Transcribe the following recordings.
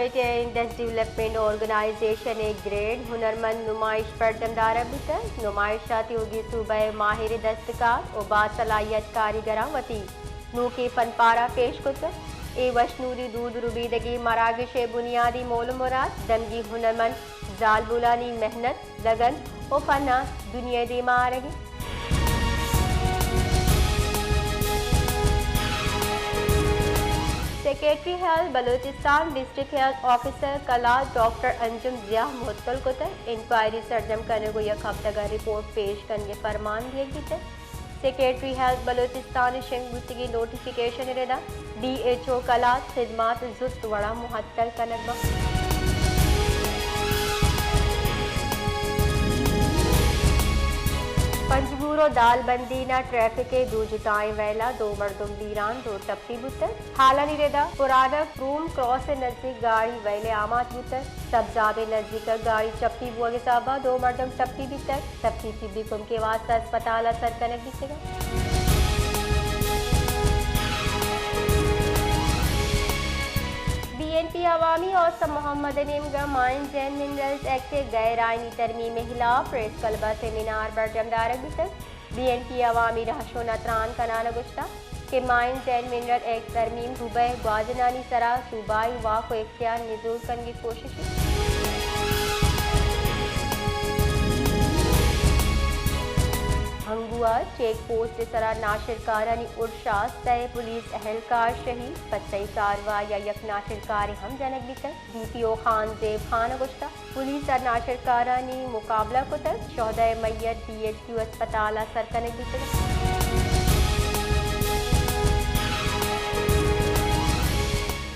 کوئٹہ ءَ Indus development organization ءِ گرینڈ ہنرمند نمائش برجم دارگ بوتگ۔ نمائش ءَ تیوگیں صوبہ ءِ ماہر دستکار ءُ باصلاحیت کاریگراں وتی نوکیں فن پارہ پیش کتگ۔ اے وشنودی دود ربیدگیں مراگش ءِ بنیادی مول ءُ مراد دمگی ہنرمند زالبولانی محنت، لگن ءُ فن ءَ دنیا ءِ دیما آرگ انت۔ Secretary health Balochistan district health officer Kalat doctor Anjum Zia معطل کتگ۔ انکوائری سرجم کنگ ءُ یک ہفتگ ءَ رپورٹ پیش کنگ ءِ فرمان دیگ بیتگ۔ سیکرٹری ہیلتھ بلوچستان ءِ شنگ بوتگیں نوٹیفکیشن ءِ ردا ڈی ایچ او کلات خدمات زوت وڑا معطل کنگ بنت۔ پنجگور ءُ دالبندین ءَ ٹریفک ءِ دو جتائیں ویل ءَ دو مردم بیران، دو ٹپی بوتگ۔ ہالانی ردا پرانک روم کراس ءِ نزیک گاڑی ویل ءَ آماچ بوتگ۔ سبزاب ءِ نزیک ءَ گاڑی چپی بوگ ءِ سبب ءَ دو مردم ٹپی بیتگ۔ ٹپی طبی کمک ءِ واستہ ہسپتال ءَ سر کنگ بیتگ۔ بی این پی عوامی اوسم محمد ءِ نیمگ ءَ مائنز اینڈ منرلز ایکٹ ءِ غیر آئینی ترمیم ءِ ہلاپ پریس کلب ءَ سیمینار برجم دارگ بیتگ۔ بی این پی عوامی رہشون ءَ تران کنان ءَ گوشتگ کہ مائنز اینڈ منرل ایکٹ ترمیم صوبہ ءِ گواجنانی سرا صوبائی واک ءُ اختیار نزور کنگ ءِ کوشش انت۔ ہنگو ءَ چیک پوسٹ ءِ سرا ناشرکارانی ارش ءَ سئے پولیس اہلکار شہید، پہ تئی کاروائی ءَ یک ناشرکارے ہم جنگ بیتگ۔ ڈی پی او خان زیب خان ءَ گوشتگ، پولیس ءَ ناشرکارانی مقابلہ کتگ، شہداء میت ڈی ایچ کیو ہسپتال ءَ سر کنگ بیتگ۔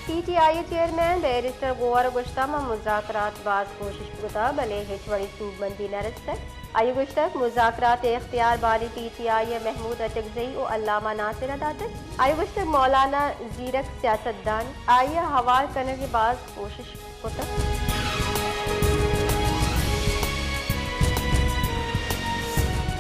پی ٹی آئی ءِ چیئرمین بیرسٹر گوہر ءَ گوشتگ، ما مذاکرات باز کوشش کتگ، بلے ہچ وڑیں سوبمندی نہ رستگ۔ آئی ءَ گوشتگ، مذاکرات ءِ اختیار بانی پی ٹی آئی ءِ محمود اچکزئی ءُ علامہ ناصر ءَ داتگ۔ آئی ءَ گوشتگ، مولانا زیرک سیاستدان، آئی ءَ ہوار کنگ ءِ باز کوشش کتگ۔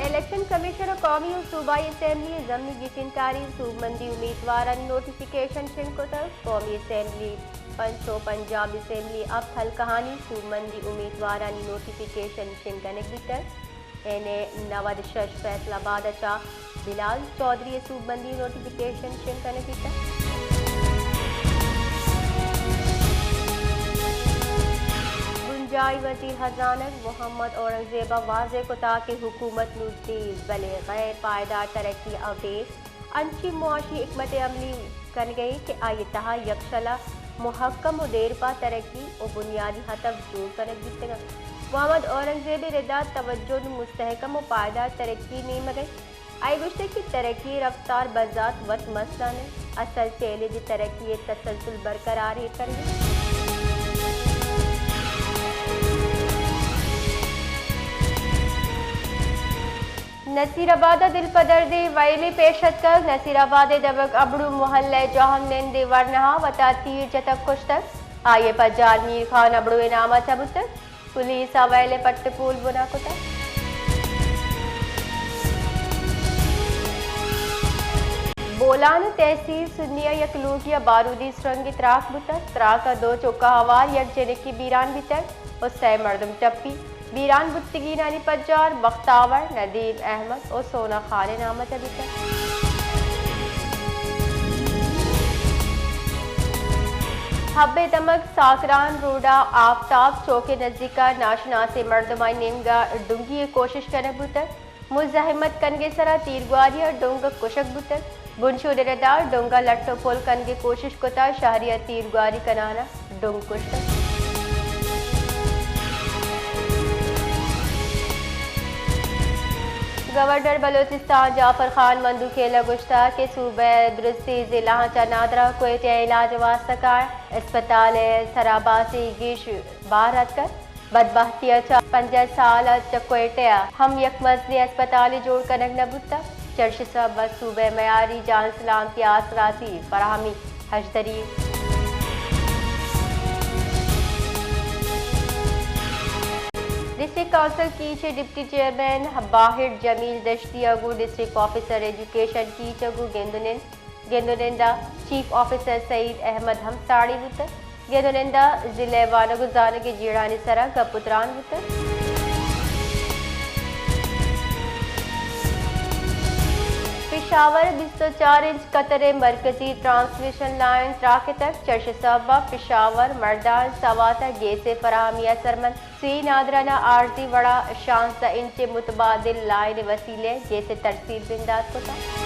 الیکشن کمیشن ءَ قومی ءُ صوبائی اسمبلی ءِ ضمنی گچین کاری سوبمندی امیدوارانی نوٹیفکیشن شنگ کتگ۔ قومی اسمبلی پنچ ءُ پنجاب اسمبلی ہپت حلقہانی سوبمندی امیدوارانی نوٹیفکیشن شنگ کنگ بیتگ۔ این اے نود شش فیصل آباد ءَ چہ بلال چوہدری ءِ سوبمندی نوٹیفکیشن شنگ کنگ بیتگ۔ بنجاہی وزیر ہزانگ محمد اورنگزیب ءَ واضح کتگ کہ حکومت نوں تیز بلے غیر پائیدار ترقی ءَ ابید انچیں معاشی حکمت عملی کنگ ءَ کہ آئی ءِ تہا یکشل ءُ مھکم ءُ دیرپا ترقی ءُ بنیادی ہدف جوڑ کنگ بیتگ انت۔ محمد اورنگزیب ءِ ردا توجہ نوں مستحکم ءُ پائیدار ترقی ءِ نیمگ ءَ انت۔ آئی ءَ گوشتگ کہ ترقی ءِ رفتار بذات وت مسئلہ نہ انت، اصل چیلنج ترقی ءِ تسلسل برقرار ایر کنگ انت۔ نصیر آباد ءَ دلپدردیں وئیلے پیش اتکگ۔ نصیر آباد ءِ دمگ ابڑو محلہ ءِ جہم نند ءِ ورناہا وتا تیر جتگ کشتگ۔ آئی ءِ پجار میر خان ابڑو ءِ نام ءَ چہ بوتگ۔ پولیس ءَ وئیل ءِ پٹ ءُ پول بنا کتگ۔ بولان ءِ تحصیل سنی ءَ یک لوگی ءَ بارودی سرنگے تراک بوتگ۔ تراک ءَ دو چکہ ہوار یک جنکے بیران بیتگ ءُ سئے مردم ٹپی۔ بیران بوتگینانی پجار بختاور، ندیم احمد ءُ سونا خان ءِ نام ءَ چہ بیتگ۔ حب ءِ دمگ ساکران روڈ ءَ آفتاب چوک ءِ نزیک ءَ ناشناسیں مردمانی نیمگ ءَ ڈنگی ءِ کوشش کنگ بوتگ۔ مزاحمت کنگ ءِ سرا تیرگواری ءَ ڈنگ ءَ کشگ بوتگ۔ بنشون ءِ ردا ڈنگ ءَ لٹ ءُ پل کنگ ءِ کوشش کتگ، شہری ءَ تیرگواری کنان ءَ ڈنگ کشتگ۔ گورنر بلوچستان جعفر خان مندوخیل ءَ گوشتگ کہ صوبہ ءِ درستیں ضلعاں چہ نادراہ کوئٹہ ءَ علاج ءِ واستہ کار، اسپتال ءِ سرا باسیں گیش بار اتکگ۔ بدبہتی ءَ چہ پنجاہ سال ءَ چہ کوئٹہ ءَ ہم یک مزنیں اسپتالے جوڑ کنگ نہ بوتگ۔ چرشی سبب ءَ صوبہ ءِ میاری جان سلامتی ءُ آسراتی فراہمی ہژدری۔ ڈسٹرکٹ کونسل کیچ ءِ ڈپٹی چیئرمین باہر جمیل دشتی ءَ گوں ڈسٹرکٹ آفیسر ایجوکیشن کیچ ءَ گوں گند ءُ نند گند ءُ نند ءَ چیف آفیسر سعید احمد ہم ساڑی بوتگ۔ گند ءُ نند ءَ ضلع ءِ وانگ ءُ زانگ ءِ جیڑھانی سرا گپ ءُ تران بوتگ۔ پشاور ءَ بیست ءُ چار انچ قطر ءِ مرکزی ٹرانسمیشن لائن تراکتگ، چرش ءِ سبب ءَ پشاور، مردان، سوات ءَ گیس ءِ فراہمی ءَ سرمند۔ سوئی نادران ءَ عارضی وڑا شانزدہ انچ ءِ متبادل لائن ءِ وسیلہ ءَ گیس ءِ ترسیل بندات کتگ۔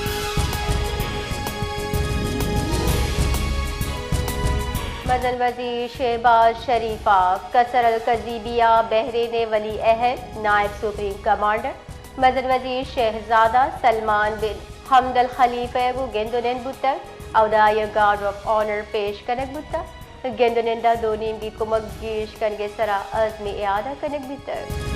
مزن وزیر شہباز شریف ءَ قصر القضیبیہ بحرین ءِ ولی عہد، نائب سپریم کمانڈر، مزن وزیر شہزادہ سلمان بن حمد الخلیفہ ءَ گوں گند ءُ نند بوتگ، اودا آئی ءَ گارڈ آف آنر پیش کنگ بوتگ۔ گند ءُ نند ءَ دو نیمگی کمک گیش کنگ ءِ سرا عزم اعادہ کنگ بیتگ۔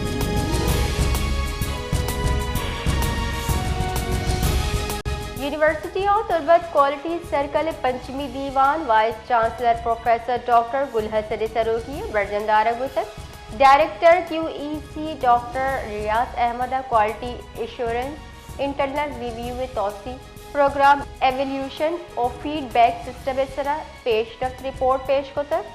University of Turbat quality circle ءِ پنچمی دیوان، وائس چانسلر پروفیسر ڈاکٹر گل حسن ءِ سروکی ءَ برجم دارگ بوتگ۔ ڈائریکٹر کیو ای سی ڈاکٹر ریاض احمد ءَ کوالٹی ایشورنس، انٹرنل ریویو ءِ توسیع، پروگرام ایولیوشن ءُ فیڈ بیک سسٹم ءِ سرا پیشرفت رپورٹ پیش کتگ۔